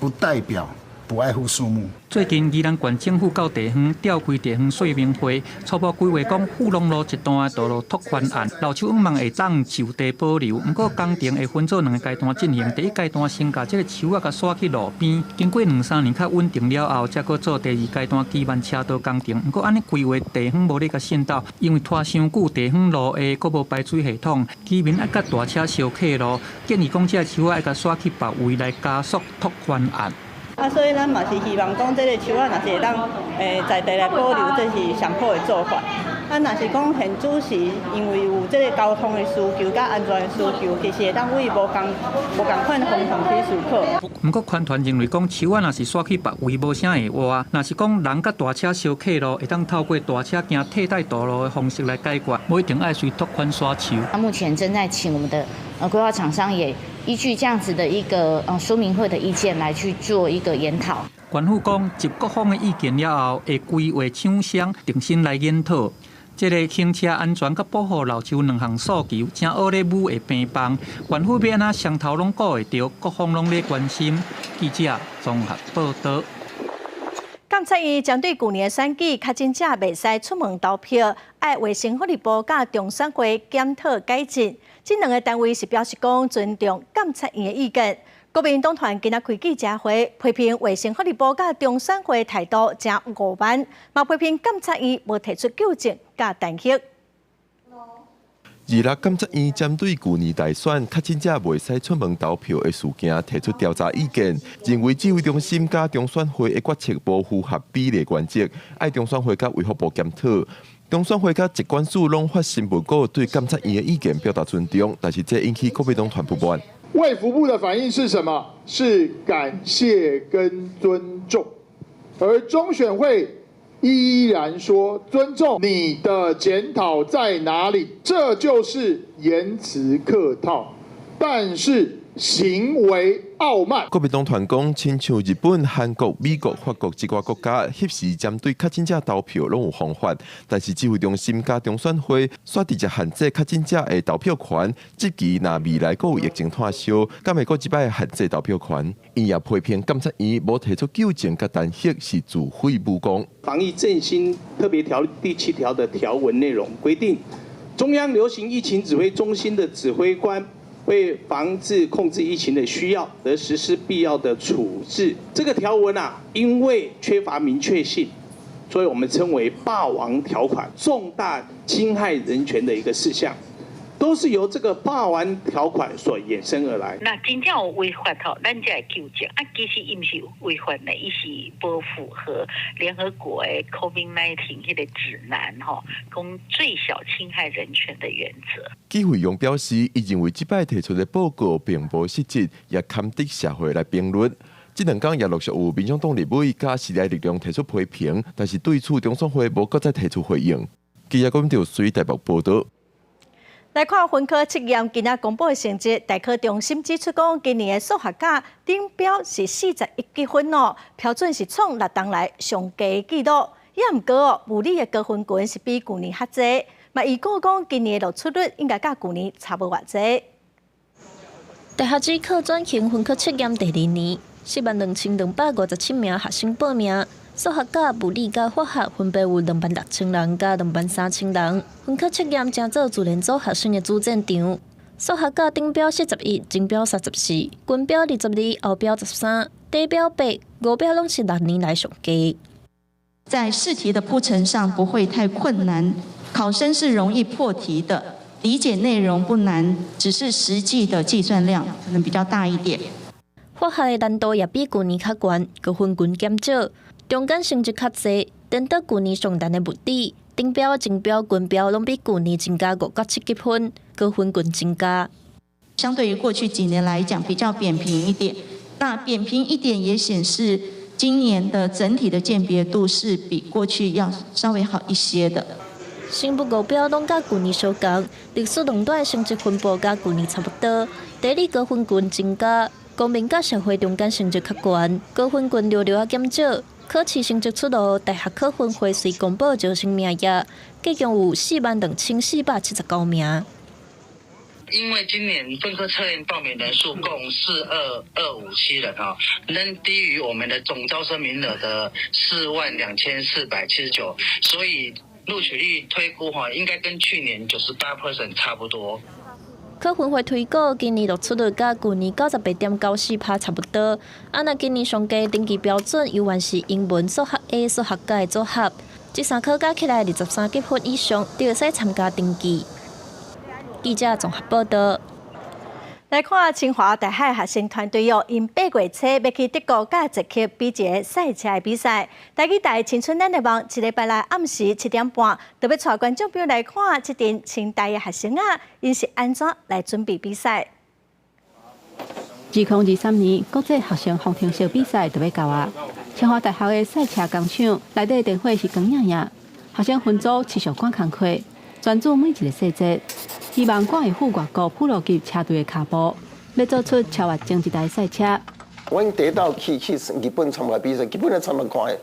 不代表不愛護樹木。最近，宜蘭縣政府到地方召開地方說明會，初步規劃講富隆路一段的道路拓寬案，老樹向望會當就地保留。毋過工程會分做兩个階段進行。第一階段先共這个樹仔共徙去路邊，經過兩三年較穩定了後，才閣做第二階段基辦車道工程。毋過按呢規劃，地方無咧共信鬥，因為拖傷久，地方路下閣無排水系統，居民愛佮大車相客路，建議講這个樹仔愛共徙去別位來加速拓寬案。啊，所以咱嘛是希望講，這个樹仔若是會當在地來保留，這是上好的做法。啊，若是講現主時因為有這个交通的需求佮安全的需求，其實會當對無仝款方向去思考。毋過，團團認為講樹仔若是徙去別位無啥會活，若是講人佮大車相客路，會當透過大車行替代道路的方式來解決，無一定愛隨拓寬徙樹。目前正在請我們的規劃廠商也依據這樣子的一個說明會的意見來去做一個研討。縣府講，集各方的意見了後，會規劃廠商重新來研討。這个行車安全佮保護老樹兩項訴求，誠僫咧舞會平放。縣府欲按怎雙頭攏顧會著，各方攏咧關心。記者綜合報導。監察院針對舊年的選舉，確診者袂使出門投票，愛衛生福利部佮中選會檢討改進。這兩个單位是表示講尊重監察院的意見。國民黨團今仔開記者會，批評衛生福利部佮中選會態度誠傲慢，嘛批評監察院無提出糾正佮彈劾。二六監察院針對舊年大選確診者袂使出門投票的事件提出調查意見，認為指揮中心佮中選會的決策無符合比例原則，愛中選會佮衛福部檢討。中選會佮疾管署攏發新聞稿對監察院的意見表達尊重，但是這引起國民黨團不滿。衛福部的反應是什麼？是感謝跟尊重，而中選會依然說尊重你的檢討在哪裡？這就是言辭客套，但是行為傲慢。國民黨團講，親像日本、韓國、美國、法國這寡國家，彼時針對確診者投票攏有方法，但是指揮中心佮中選會煞直接限制確診者的投票權，這期若未來閣有疫情湠燒，敢會閣一擺限制投票權？伊也批評監察院無提出糾正佮彈劾是自廢武功。防疫振興特別條例第7條的條文內容規定，中央流行疫情指揮中心的指揮官為防治控制疫情的需要，而實施必要的處置。這個條文啊，因為缺乏明確性，所以我們稱為霸王條款，重大侵害人權的一個事項。都是由這個霸王條款所衍生而來。那真正有違法吼，咱才會糾正。啊，其實伊毋是違法呢，伊是無符合聯合國的 COVID-19 彼個指南吼，講最小侵害人權的原則。紀惠容表示，伊認為這擺提出的報告並無實質，也堪得社會來評論。這兩工也陸續有民進黨立委佮時代力量提出批評，但是對此中選會無閣再提出回應。記者講到隨台北報道。來看分科測驗今仔公布的成績，大考中心指出講，今年的數學甲頂標是41級分哦，標準是創6冬來上低的紀錄。也毋過哦，物理的高分群是比舊年較濟，嘛預估講今年的錄取率應該佮舊年差無偌濟。大學指考轉型分科測驗第二年，42257名學生報名。數學佮物理佮化學分別有26000人佮23000人。分科測驗成做自然組學生的主戰場。數學甲頂標41，中標34，均標22，後標13，底標8，五標攏是6年來上低。在試題的鋪陳上不會太困難，考生是容易破題的，理解內容不難，只是實際的計算量可能比較大一點。化學的難度也比舊年較懸，高分群減少。中間成績較濟，顛倒舊年上難的物理，頂標、中標、均標攏比舊年增加5到7級分，高分群增加。相對於過去幾年來講，比較扁平一點。那扁平一點也顯示今年的整體的鑑別度是比過去要稍微好一些的。生物五標攏佮舊年相仝，歷史兩段成績分布佮舊年差不多。地理高分群增加，公民佮社會中間成績較懸，高分群略略仔減少。考試成績出爐，大學考分會隨公布招生名額，計共有42479名。因為今年分科測驗報名人數共42257人啊，仍低於我們的總招生名額的42479，所以錄取率推估哈，應該跟去年98% 差不多。考分會推估，今年錄取率佮舊年98.94%差不多。啊，若今年上低登記標準，猶原是英文、數學 A、數學甲的組合，這三科加起來23級分以上，就會使參加登記。記者綜合報道。來看清華大學學生團隊哦，𪜶8月初欲去德國佮捷克比一个賽車的比賽。台語台青春咱的夢，這禮拜六暗時7點半，就欲帶觀眾朋友來看這陣清大的學生仔，𪜶是按怎來準備比賽。2023年國際學生方程式比賽就欲到啊！清華大學的賽車工廠內底電火是光影影，學生分組持續趕工課，專注每一個細節。希望趕會赴外國普羅級車隊的跤步，欲做出超越前一代賽車。阮第一道去日本參加比賽，基本來參加看的，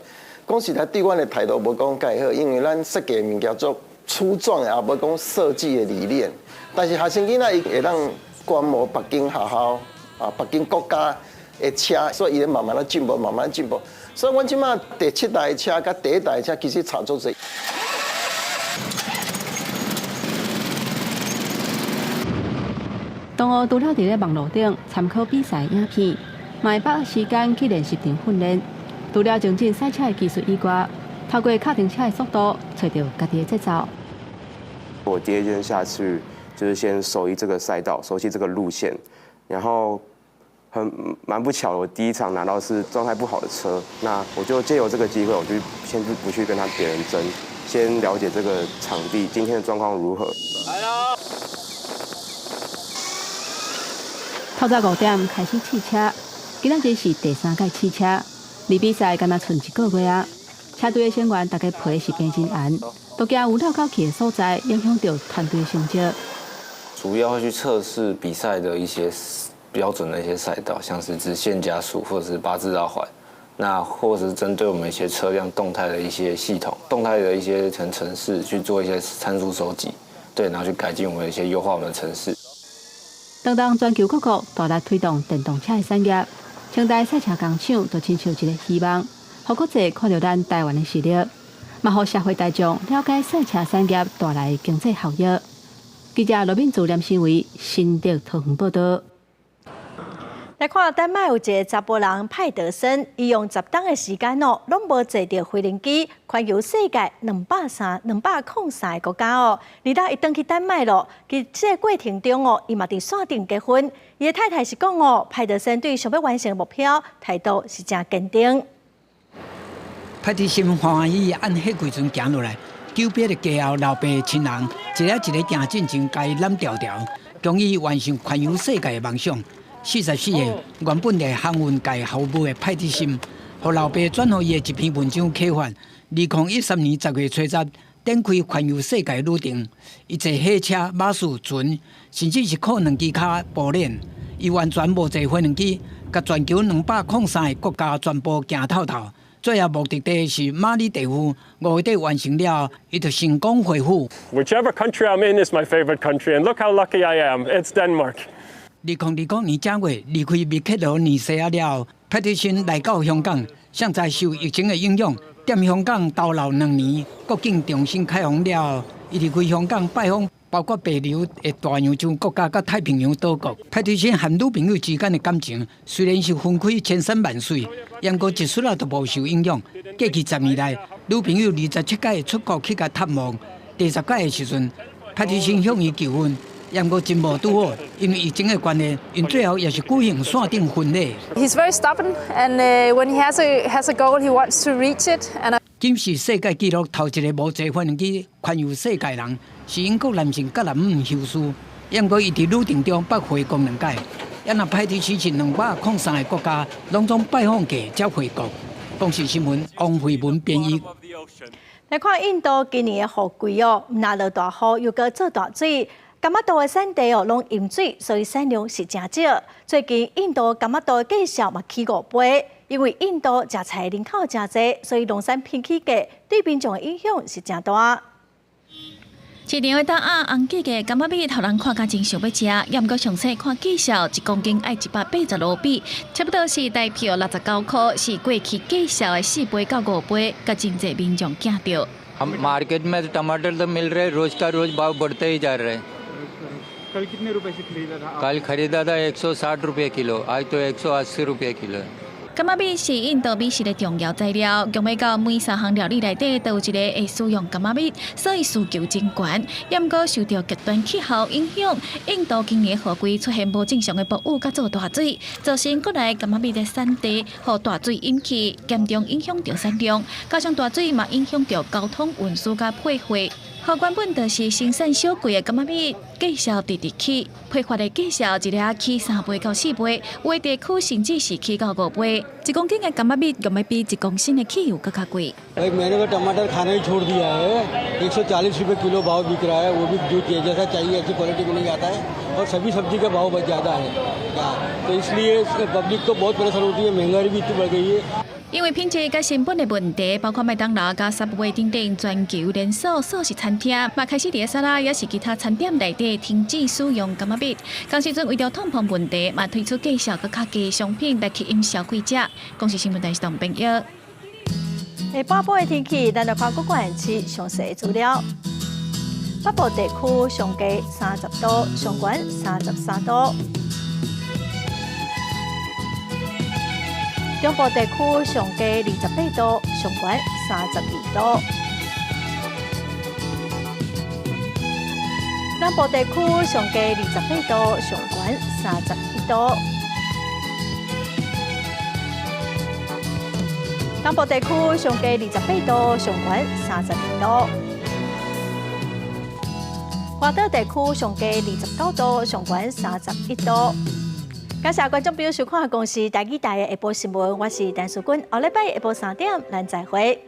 講實在對阮的態度無講蓋好，因為咱設計的物件做粗壯的，也無講設計的理念。但是學生囡仔伊會當觀摩別間學校啊，別間國家的車，所以伊咧慢慢咧進步，慢慢進步。所以阮這馬第七代的車佮第一代的車其實差足濟。同學除了佇咧網路頂參考比賽影片，嘛會把握時間去練習場訓練。除了精進賽車的技術以外，透過腳踏車的速度，揣著家己的節奏。我第一天下去就是先熟悉這個賽道，熟悉這個路線，然後很蠻不巧，我第一場拿到是狀態不好的車，那我就借由這個機會，我就先不去跟他別人爭，先了解這個場地今天的狀況如何。來咯！透早5點開始試車，今仔日是第三屆試車，離比賽敢若賰一個月啊！車隊的成員大家皮是平真絚，都驚有漏口氣的所在影響著團隊成績。主要會去測試比賽的一些標準的一些賽道，像是直線加速或者是八字繞環，那或者是針對我們一些車輛動態的一些系統、動態的一些程式去做一些參數收集，對，然後去改進我們一些優化我們的程式。當當全球各國大力推動電動車的產業，清大賽車工廠就親像一個希望，予國際看著咱台灣的實力，嘛予社會大眾了解賽車產業帶來的經濟效益。記者羅敏祖、連新偉、新竹桃園報道。來看丹麥有一个查埔人派德森，伊用10冬的時間哦，攏無坐著飛行機，環遊世界203個國家哦。而家伊轉去丹麥咯，佇這个過程中哦，伊嘛佇線頂結婚。伊的太太是講哦，派德森對想欲完成的目標態度是誠堅定。派德森歡喜按彼時陣行落來，久別的家後老爸親人，一个一个行進前，共伊攬牢牢，終於完成環遊世界的夢想。44歲，原本佇航運界服務的派德森，予老爸轉予伊的一篇文章啟發。2013年10月初十，展開環遊世界旅程。伊坐火車、巴士、船，甚至是靠兩支跤步練。伊完全無坐飛行機，共全球203個國家全部行透透。最後目的地是馬爾地夫，5月底完成了，伊就成功回府。 Whichever country I'm in is my favorite country, and look how lucky I am. It's Denmark. 2020年正月離開密克羅尼西亞了後，派德森來到香港，尚在受疫情的影響，踮香港逗留2年，國境重新開放了，伊離開香港拜訪包括帛琉的大洋洲國家佮太平洋島國。派德森和女朋友之間的感情雖然是分開千山萬水，毋過一絲仔都無受影響。過去10年來，女朋友27擺出國去共探望，第10擺的時陣，派德森向伊求婚。毋過真無拄好，因為疫情的關係，𪜶最後也是舉行線頂婚禮。 He's very stubborn, and when he has a goal, he wants to reach it. And 今是世界紀錄頭一个無坐飛機環遊世界人，是英國男性葛南姆休斯。毋過伊佇旅程中捌回國兩擺，也若派德森是203個國家攏總拜訪過才回國。公視新聞王慧文編譯。來看印度今年的雨季哦，毋但落大雨，又閣做大水。柑仔豆的產地哦，攏淹水，所以產量是誠少。最近印度柑仔豆的價數嘛起五倍，因為印度食菜人口誠濟，所以農產品起價對民眾的影響是誠大。市場的豆仔紅價格柑仔蜜，予人看甲真想欲食，也毋過詳細看價數，1公斤愛180盧比，差不多是台票69箍，是過去價數的4倍到5倍，共真濟民眾驚著。 हम मार्केट में टमाटर तो मिल रहे, रोज का रोज भाव बढ़ते ही जा रहे हैं। कल कितने रुपए से खरीदा था? कल खरीदा था 160 रुपये किलो, आज तो 180 रुपये किलो है।柑仔蜜是印度美食的重要材料，強欲到每三項料理內底都有一個會使用柑仔蜜，所以需求真懸。也毋過受著極端氣候影響，印度今年雨季出現無正常的暴雨，佮做大水，造成國內柑仔蜜的產地予大水淹去，嚴重影響著產量。加上大水嘛影響著交通運輸佮配貨。予原本就是生產小貴的柑仔蜜，價數直直起，批發的價數一粒起3倍到4倍，有的地區甚至是起到5倍。1公斤的柑仔蜜用欲比1公升的汽油閣較貴。 भाई मैंने तो टमाटर खाना ही छोड़ दिया है। 140 रुपये किलो भाव बिक रहा है, वो भी जो जैसा चाहिए ऐसी क्वालिटी में नहीं आता है और सभी सब्जी का भाव बहुत ज़्यादा है, तो इसलिए पब्लिक को बहुत परेशान होती है। महंगाई भी इतनी बढ़ गई है। 因為品質佮成本的問題，包括麥當勞佮 Subway 等等全球連鎖速食餐廳，嘛開始佇沙拉抑是其他餐點內底停止使用柑仔蜜。同時陣為著通膨問題，嘛推出價數閣較低商品來吸引消費者。公視新聞台是董編譯。下半晡的天氣，咱來看各縣市詳細資料。北部地區上低30度，上懸33度。中部地區上低28度，上懸32度。南部地區上低28度，上懸31度。東部地區上低28度，上懸32度。外島地區上低29度，上懸31度。感謝觀眾朋友收看《公視台語台》的下晡新聞，我是陳淑君，後禮拜下晡3點，咱再會。